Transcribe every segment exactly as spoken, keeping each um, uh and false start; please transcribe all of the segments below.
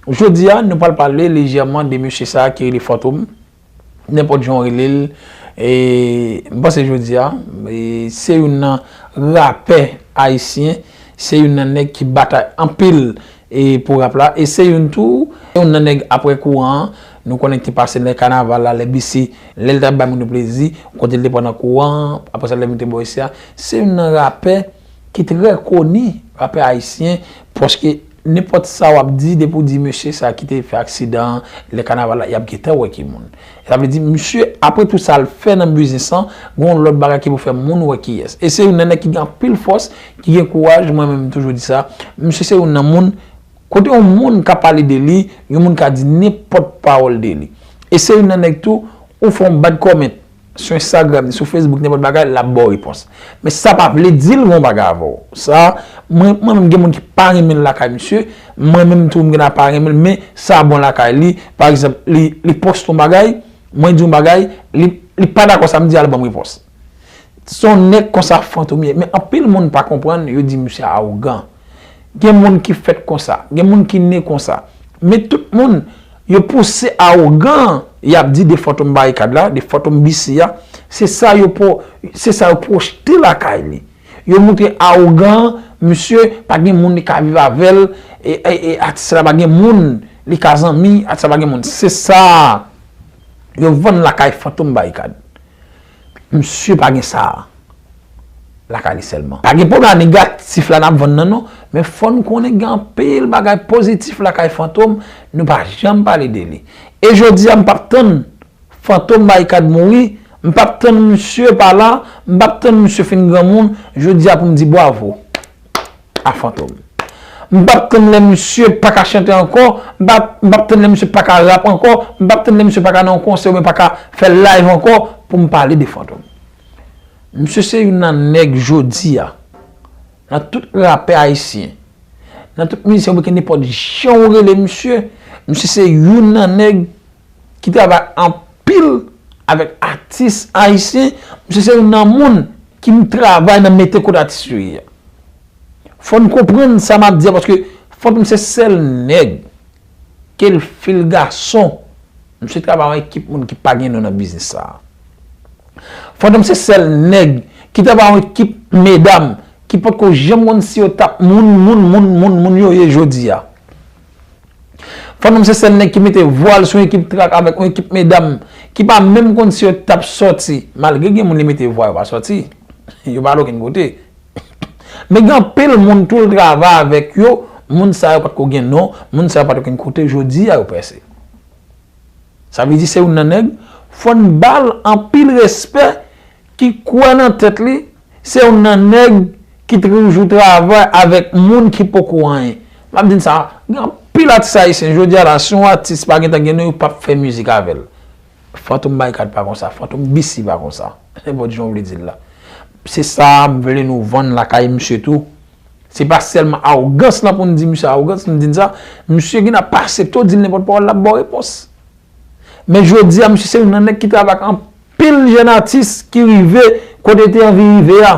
Jodi a, nou pral pale lejèman de mesye sa a ki rele Fantom. Nenpòt jan w rele l, e, m panse jodi a, e, se youn nan rapè ayisyen, se youn nan nèg ki batay anpil, e, pou rap la, e se youn tou, youn nan nèg apre kouran an, nou konnen ki te pase nan kanaval la, lè B C, lè l t ap bay moun yo plezi, kote l te pran nan kouran an, apre sa lè moun te bò isi a, se youn nan rapè ki trè koni, rapè ayisyen, paske nenpòt sa w ap di, depi w di mesye sa ki te fè aksidan an, lè kanaval la, y ap gentan wè ki moun. Sa vle di, misye, apre tou sa l fè nan biznis lan, gen yon lòt bagay ki pou fè moun wè kiyès. E se youn nan nèg ki gen anpil fòs, ki gen kouraj, mwen menm m toujou di sa. Misye se youn nan moun, kote yon moun ka pale de li, yon moun ka di nenpòt pawòl de li. E se youn nan nèg tou, ou fè yon bad comment sou Instagram, ni sou Facebook, nenpòt bagay, l ap ba w repons. Men sa pa vle di l gon bagay avè w. Sa, mwen, mwen menm gen moun ki pa renmen l lakay misye, mwen menm tou m gen a pa renmen l, men sa bon lakay li. Pa egzanp, li, li poste yon bagay, mwen di yon bagay, li, li pa dakò sa m di a, l ban m repons. Se yon nèg konsa Fantom ye. Men anpil moun pa konprann, yo di misye awogan. Gen moun ki fèt konsa, gen moun ki ne konsa. Men tout moun, yo pouse awogan, y ap di de Fantom Barikad la, de Fantom B C a, se sa yo po, se sa yo pwojte lakay li. Yo montre awogan, misye pa gen moun li ka viv avè l, e, e, e atis la pa gen moun li ka zanmi, atis la pa gen moun. Se sa yo vann lakay Fantom Barikad. Misye pa gen sa lakay li sèlman. Pa gen pwogram negatif la n ap vann nan non, men fò n konnen gen anpil bagay pozitif lakay Fantom, nou pa janm pale de li. E jodi a m p ap tann Fantom Barikad mouri, m p ap tann misye pa la, m p ap tann misye fin granmoun, jodi a pou m di bwavo a Fantom. M p ap tann lè misye pa ka chante ankò, m p ap, m p ap tann lè misye pa ka rap ankò, m p ap tann lè misye pa ka nan yon konsè oubyen pa ka fè live ankò pou m pale de Fantom. Misye se youn nan nèg jodi a, nan tout rapè ayisyen, nan tout mizisyen oubyen nenpòt jan w rele misye, misye se youn nan nèg ki travay anpil avèk atis ayisyen. Misye se youn nan moun ki travay nan mete kote atis yo ye a. Fò n konprann sa m ap di a, paske Fantom se sèl nèg ke l fi l gason, misye travay yon ekip moun ki pa gen non nan biznis sa a. Fantom se sèl nèg ki travay yon ekip medam ki potko janm konn si yo t ap moun, moun, moun, moun, moun yo ye jodi a. Fantom se sèl nèg ki mete vwa l sou yon ekip trak avèk yon ekip medam ki pa menm konn si yo t ap sòti. Malgre gen moun li mete vwa yo pa sòti. Yo pa al okenn kote. Men gen anpil moun tou l travay avèk yo, moun sa yo potko gen non, moun sa yo pa t okenn kote, jodi a yo pèse. Sa vle di se youn nan nèg, fò n ba l anpil respè, ki kwè nan tèt li, se youn nan nèg ki toujou travay avèk moun ki poko anyen. M ap di n sa, gen anpil atis ayisyen, jodi a la, si yon atis pa gentan gen non, yo p ap fè mizik avè l. Fantom Barikad pa konsa, Fantom B C pa konsa. Nenpòt jan w vle di l la. Se sa m vle nou vann lakay misye tou. Se pa sèlman awogans lan pou n di misye awogans, m di n sa, misye gentan pa aksepte w di l nenpòt pawòl, l ap ba w repons. Men jodi a, misye se youn nan nèg ki travay ak anpil jèn atis ki rive kote te anvi rive a.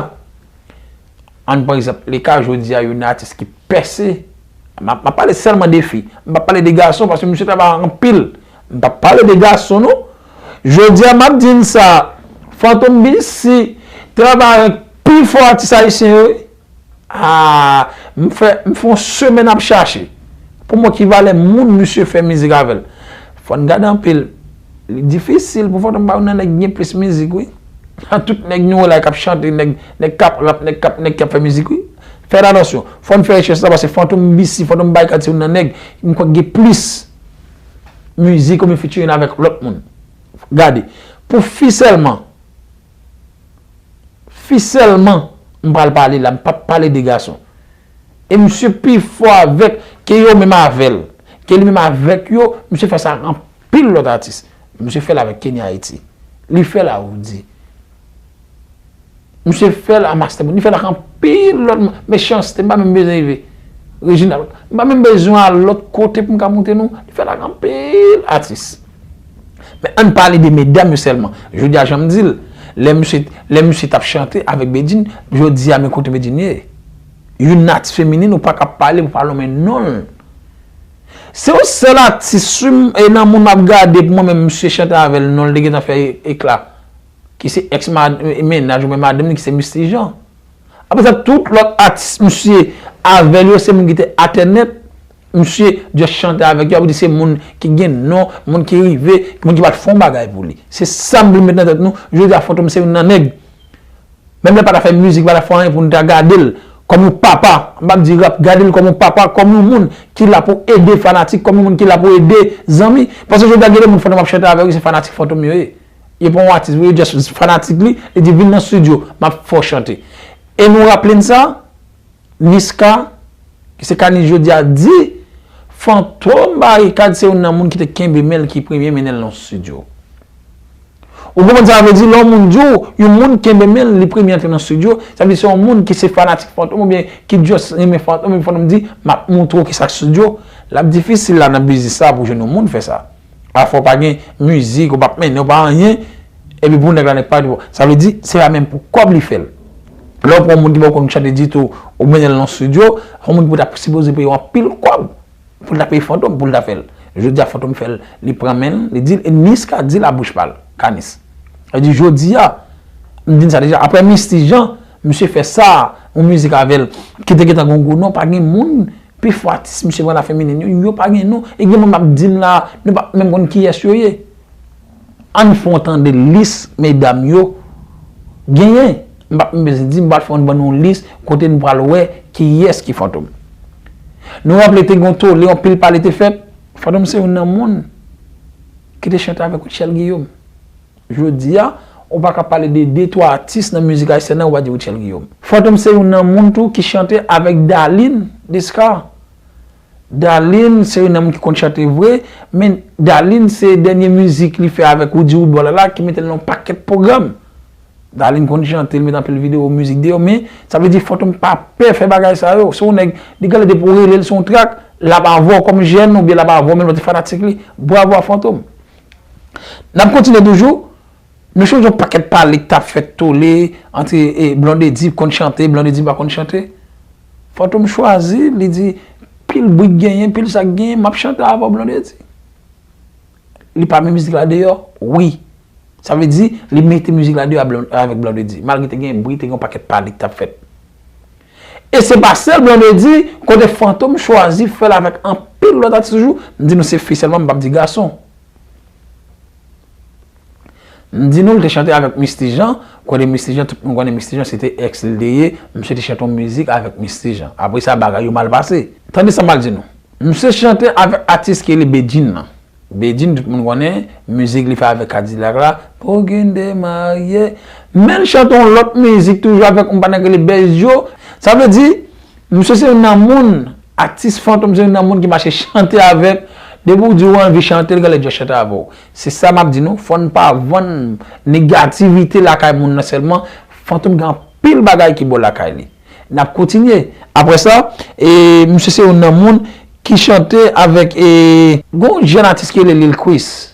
Ann pran egzanp, le ka jodi a, youn nan atis ki pèse. M ap, m ap pale sèlman de fi. M p ap pale de gason, paske misye travay anpil. M p ap pale de gason, non. Jodi a, m ap di n sa, Fantom B C travay avèk pi fò atis ayisyen yo, wi. Ah, m fè, m fè yon semèn ap chache pou m wè ki valè moun misye fè mizik avè l. Fò n gade anpil. Li difisil pou Fantom pa youn nan nèg gen plis mizik, wi. Tout nèg nou wè la k ap chante, nèg, nèg k ap rap, nèg k ap, nèg k ap fè mizik, wi. Fè atansyon. Fò n fè rechèch sa, paske Fantom B C, Fantom Barikad se youn nan nèg m kwè k gen plis mizik oubyen featuring avèk lòt moun. Gade. Pou fi sèlman, Fi sèlman m pral pale la, m p ap pale de gason. E misye pi fò avèk ke yo menm avè l, ke li menm avèk yo, misye fè sa ak anpil lòt atis. Misye fè l avèk Kenny Haiti. Li fè l a Roody. Misye fè l a Master Mood. Li fè l ak anpil lòt m-, Mechanste, m pa menm bezwen rive. Reginald, m pa menm bezwen al lòt kote pou m ka montre nou. Li fè l ak anpil atis. Men ann pale de medam yo sèlman. Jodi a, jan m di l, lè misye, lè misye t ap chante avèk Bedjine, jodi a, men kote Bedjine ye. Youn nan atis feminin, ou pa ka pale pou pa lonmen non l. Se yon sèl atis wi, e nan moun m ap gade pou mwen menm, misye chante avè l, non l te gentan fè e- ekla. Ki se ex mennaj oubyen madanm li ki se Misty Jean. Apre sa, tout lòt atis misye avè l yo, se moun ki te atè nèt. Misye just chante avèk yo, ap di se moun ki gen non, moun ki rive, moun ki pa t fè yon bagay pou li. Se sa m vle met nan tèt nou. Jodi a, Fantom se youn nan nèg. Menm lè pa ta fè mizik, pa ta fè anyen pou nou ta gade l kòm yon papa, m p ap di rap, gade l kòm yon papa, kòm yon moun ki la pou ede fanatik, kòm yon moun ki la pou ede zanmi. Paske jodi a, gen de moun Fantom ap chante avèk yo, se fanatik Fantom yo ye. Yo pa yon atis vre, yo just fanatik li, li di vin nan estidyo, m ap fè w chante. E nou raple n sa, Niska, ki se Kanis jodi a, di Fantom Barikad se youn nan moun ki te kenbe men l ki premye mennen l nan estidyo. Ou konprann sa vle di, lè yon moun di w, yon moun kenbe men l, li premye antre nan estidyo, sa vle di se yon moun ki se fanatik Fantom oubyen ki just renmen Fantom, epi Fantom di, m ap montre w kisa k estidyo, l ap difisil la nan biznis sa pou jwenn yon moun fè sa. Afè w pa gen mizik, ou p ap mennen, ou pa anyen, epi pou nèg la nèg pa di w. Sa vle di, se pa menm pou kòb li fè l. Lè w pran yon moun ki pa konn chante ditou, ou mennen l nan estidyo, yon moun ki pou ta sipoze peye w anpil kòb pou l ta peye Fantom, pou l ta fè l. Jodi a, Fantom fè l, li pran men l, li di l, e Niska di l a bouch pa l, Kanis. Li di, jodi a, m di n sa deja, apre Misty Jean, misye fè sa, yon mizik avè l, ki te gentan gen yon gwo non, pa gen moun, pi fò atis misye pran nan feminen yo, yo pa gen non. E gen moun m ap di n la, nou pa menm konn kiyès yo ye. Ann fè w tande lis medam yo genyen. M p ap menm bezwen di, m pral fè w ban nou yon lis kote nou pral wè kiyès ki Fantom. Nou raple te gen yon tole, yon pil pale te fèt. Fantom se youn nan moun ki te chante avèk Rutshelle Guillaume. Jodi a, ou pa ka pale de de twa atis nan mizik ayisyèn nan, ou pa di Rutshelle Guillaume. Fantom se youn nan moun tou ki chante avèk Darline Descar. Darline se youn nan moun ki konn chante vre, men Darline se dènye mizik li fè avèk Roody Roodboy la la ki mete l nan yon pakèt pwogram. Darline konn chante, li met anpil videyo mizik deyò, men sa vle di Fantom pa pè fè bagay sa yo. Se yon nèg, li genlè depi w rele l sou yon trak, l ap avè w kòm jèn oubyen l ap avè w menm lè w te fanatik li. Bravo a Fantom. N ap kontinye toujou. Nou sonje yon pakèt pale k t ap fèt tole ant e, Blondedy konn chante, Blondedy pa konn chante. Fantom chwazi, li di, pil bri k genyen, pil sa k genyen, m ap chante avè w Blondedy. Li pa met mizik la deyò? Wi. Sa vle di, li mete mizik la deyò a Blon- avèk Blondedy. Malgre te gen bri, te gen yon pakèt pale k t ap fèt. E se pa sèl Blondedy, kote Fantom chwazi fè l avèk anpil lòt atis toujou. M di nou se fi sèlman, m p ap di gason. M di nou l te chante avèk Misty Jean, kote Misty Jean, tout moun konnen Misty Jean se te ex li te ye, misye te chante yon mizik avèk Misty Jean. Apre sa, bagay yo mal pase. Tande sa m al di nou. Misye chante avèk atis ki rele Bedjine nan. Bedjine, tout moun konnen, mizik li fè avèk Kadilak la, Pou gen de marye. Men l chante yon lòt mizik toujou avèk yon patnè ki rele Bèz Djo. Sa vle di, misye se youn nan moun, atis Fantom se youn nan moun ki mache chante avèk. Depi w di w anvi chante, l genlè dwe chante avè w. Se sa m ap di nou, fò n pa vann negativite lakay moun nan sèlman. Fantom gen anpil bagay ki bon lakay li. N ap kontinye. Apre sa, e, misye se youn nan moun ki chante avèk, e, gon jèn atis ki rele Lil Chris.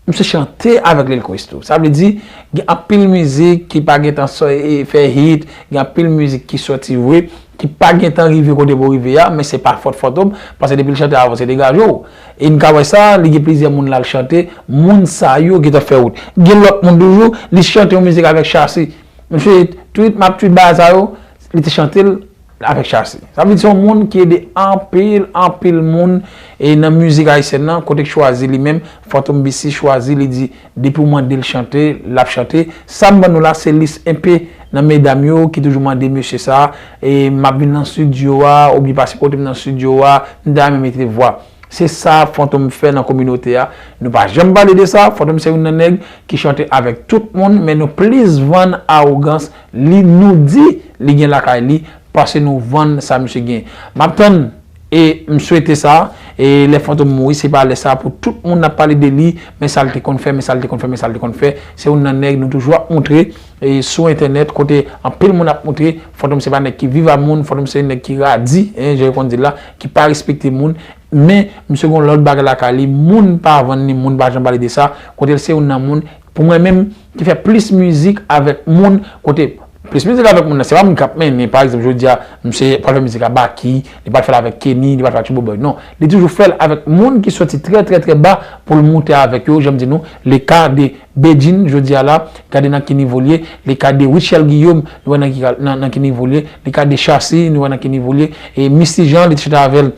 Misye chante avèk Lil Chris tou. Sa vle di, gen anpil mizik ki pa gentan sò- e, fè hit, gen anpil mizik ki sòti vre, ki pa gentan rive kote pou rive a, men se pa fòt Fantom, paske depi l chante avan, se degaje w. E n ka wè sa, li gen plizyè moun la l chante, moun sa yo gentan fè wout. Gen lòt moun toujou, li chante yon mizik avèk Chassi. Misye tweet, m ap tweet bagay sa yo, li te chante l avèk Chassi. Sa vle di se yon moun ki ede anpil, anpil moun, e nan mizik ayisyèn nan, kote k chwazi li menm, Fantom B C chwazi, li di, depi w mande l chante, l ap chante. Sa m ban nou la, se lis enpe nan medam yo ki toujou mande mesye sa, e m ap vin nan estidyo a, oubyen pase kote m nan estidyo a, m ta renmen mete vwa. Se sa Fantom fè nan kominote a. Nou pa janm pale de sa. Fantom se youn nan nèg ki chante avèk tout moun, men nou plis vann awogans li, nou di li gen lakay li, pase nou vann sa misye gen. M ap tann e m swete sa, e lè Fantom mouri, se pa lè sa pou tout moun ap pale de li, men sa l te konn fè, men sa l te konn fè, men sa l te konn fè. Se youn nan nèg nou toujou ap moutre, e sou entènèt, kote anpil moun ap moutre, Fantom se pa nèg ki viv a moun, Fantom se nèg ki radi, en, jan yo konn di l la, ki pa respekte moun. Men, misye gon lòt bagay lakay li, moun pa vann li, moun pa janm pale de sa. Kote l se youn nan moun, pou mwen menm, ki fè plis mizik avèk moun, kote Plis mizik avèk moun nan, se pa moun k ap mennen, pa egzanp, jodi a, misye pral fè mizik a Baky, li pral fè l avèk Kenny, li pral fè ak Triple Boy. Non, li toujou fè l avèk moun ki soti trè, trè, trè ba pou l moute avèk yo, jan m di nou, le ka de Bedjine, jodi a la, gade nan ki nivo l ye, le ka de Rutshelle Guillaume, nou wè nan ki, nan, nan ki nivo l ye, le ka de Shassy, nou wè nan ki nivo l ye, e Misty Jean, li te chante avè l,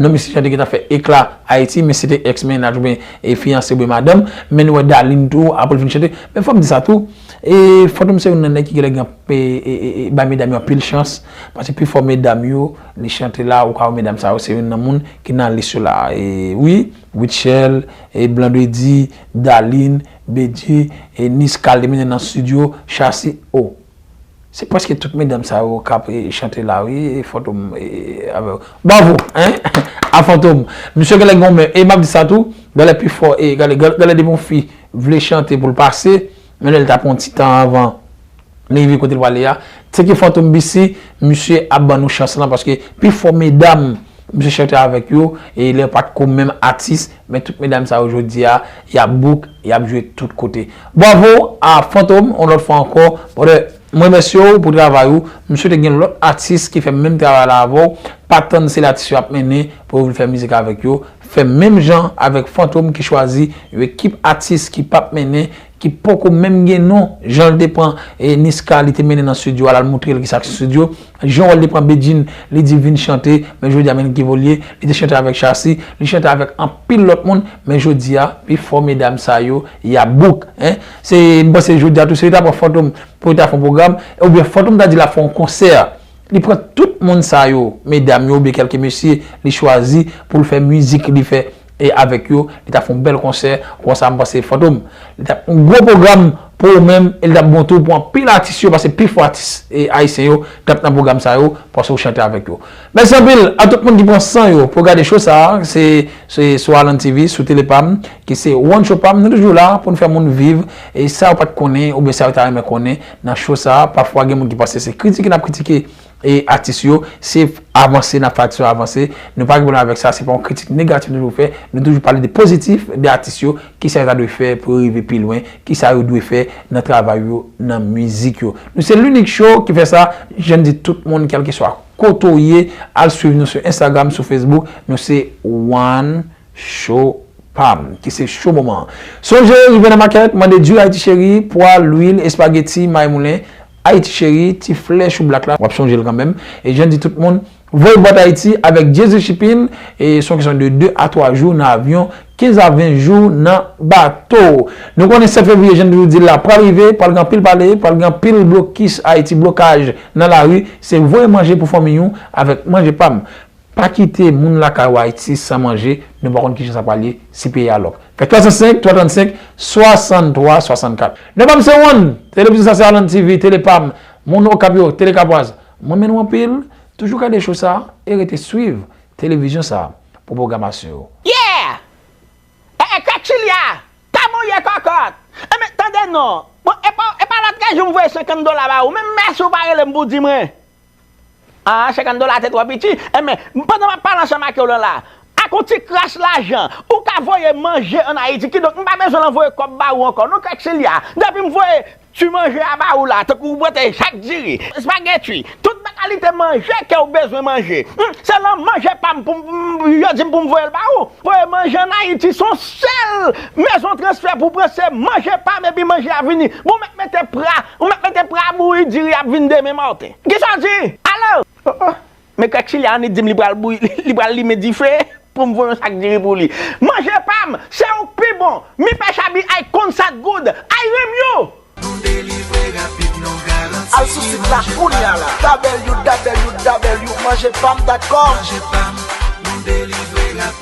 Non, misye chante gentan fè ekla Ayiti, men se te ex mennaj oubyen e fiyanse oubyen madanm. Men nou wè Darline tou, apre l fin chante. Men fò m di sa tou, e Fantom se youn nan nèg ki genlè gen, e, e, e, e, bay medam yo anpil chans, paske pifò medam yo, li chante la, ou ka wè medam sa yo, se youn nan moun ki nan lis yo la. E, wi, Rutshelle, e, Blandredi, Darline, Bedjine, e, Niska, li te mennen nan estidyo, Shassy, o. Se prèske tout medam sa yo k ap, e, chante la, wi, e, Fantom, e, avè w. Bravo, hein, a Fantom. Misye genlè gen yon men, e m ap di sa tou, genlè pifò, e, genlè, genlè depi yon fi vle chante pou l pase, men lè l t ap yon ti tan avan, li rive kote l prale a, se ke Fantom B C, misye ap ban nou chans lan, paske pifò medam, misye chante avèk yo, e lè yo pa t ko menm atis, men tout medam sa yo jodi a, y ap book, y ap jwe tout kote. Bravo a Fantom, yon lòt fwa ankò, brother, m remèsye w pou travay ou, m swete gen lòt atis ki fè menm travay la avè w, pa tann se lè atis yo ap mennen pou yo vin fè mizik avèk yo, fè menm jan avèk Fantom ki chwazi yon ekip atis ki p ap mennen, ki poko menm gen non, jan l te pran, e, Niska, li te mennen nan estidyo a, l al moutre l kisa k estidyo. Jan w wè l te pran Bedjine, li di vin chante, men jodi a men ki nivo l ye, li te chante avèk Shassy, li chante avèk anpil lòt moun, men jodi a, pifò medam sa yo, y ap book, hein. Se, m panse jodi a tou, si li ta pran Fantom pou li ta fè yon pwogram, oubyen Fantom ta di l ap fè yon konsè, li pran tout moun sa yo, medam yo, oubyen kèlke mesye, li chwazi pou l fè mizik li fè e avèk yo, li t ap fè yon bèl konsè, konsa m panse Fantom. Li t ap yon gwo pwogram pou ou menm, e li t ap bon tou pou anpil atis yo, paske pifò atis, e, ayisyen yo t ap nan pwogram sa yo, paske ou chante avèk yo. Mèsi anpil a tout moun ki pran san yo pou gade show sa a, se, se sou Alan T V, sou tele pa m, ki se One Show pa m, nou toujou la pou n fè moun viv, e sa yo pa t konnen, oubyen sa yo ta renmen konnen nan show sa a. Pafwa gen moun ki panse se kritike n ap kritike, e atis yo, se avanse n ap fè atis yo avanse. Nou pa gen pwoblèm avèk sa, se pa yon kritik negatif nou toujou fè. Nou toujou pale de pozitif de atis yo, kisa yo ta dwe fè pou yo rive pi lwen, kisa yo dwe fè nan travay yo, nan mizik yo. Nou se l'unique show ki fè sa, jan m di tout moun, kèlkeswa kote w ye, al swiv nou sou Instagram, sou Facebook, nou se One Show pa m, ki se show moman an. Sonje, rive nan makèt, mande diri Ayiti Cheri, pwa, lwil, espageti, may moulen, Ayiti Cheri, ti flè chou blak la, w ap sonje l kanmenm. E jan di tout moun, voye bwat Ayiti avèk Jezi Shipping, e se yon kesyon de de a twa jou nan avyon, kenz a ven jou nan bato. Nou konnen sèt fevriye, jan nou toujou di l la, pral rive, pral gen anpil pale, pral gen anpil blokis Ayiti, blokaj nan lari, se voye manje pou fanmiy ou avèk Manje pa m. Pa kite moun lakay ou Ayiti san manje, nou pa konn kijan sa pral ye si peyi a lòk. Fè twa san senk, twa trannsenk, swasanntwa swasannkat. Non pa m se One, televizyon sa se Alan T V, Tele pa m, moun Okap yo, Tele Kapwaz. Mwen renmen nou anpil, toujou gade show sa e rete swiv televizyon sa pou pwogramasyon yo. Yeah! E, e, Kèk Chili a! Kòman w ye, kòkòt? Enben, tande non. Bon, e pa, e pa lòt ka jou m voye senkant dola ba ou, men mèsi w pa rele m pou w di mwen. Ah, senkant dola te twò piti. Enben, pandan m ap pale ansanm ak yo lan la, ak yon ti kras lajan, ou ka voye manje ann Ayiti. Kidonk, m pa bezwen lan voye kòb ba ou ankò. Non, Kèk Chili a, depi m voye ti manje a ba ou la, tankou ou pote sak diri, espageti, tout kalite manje ke w bezwen manje. Hmm, se lan Manje pa m pou m, pou m, yo di m pou m voye l ba ou. Voye manje ann Ayiti, se yon sèl mezon transfè pou w pran, se Manje pa m epi manje a vini. Bon, ou mèt mete pra, ou mèt mete pra bouyi diri ap vin demen maten. Kisa w di? Alo? Oh, oh. Men Kèk Chili a annik di m li pral bouyi, li pral limen dife pou m voye yon sak diri pou li. Manje pa m, se ou k pi bon. Mi pè chabi ay konn sa k good. Ay renmen yo! Nou delivre rapid, nou garanti. Al sou sit la kounye a la, w w w manje pa m dot com. Manje pa m, nou delivre rapid.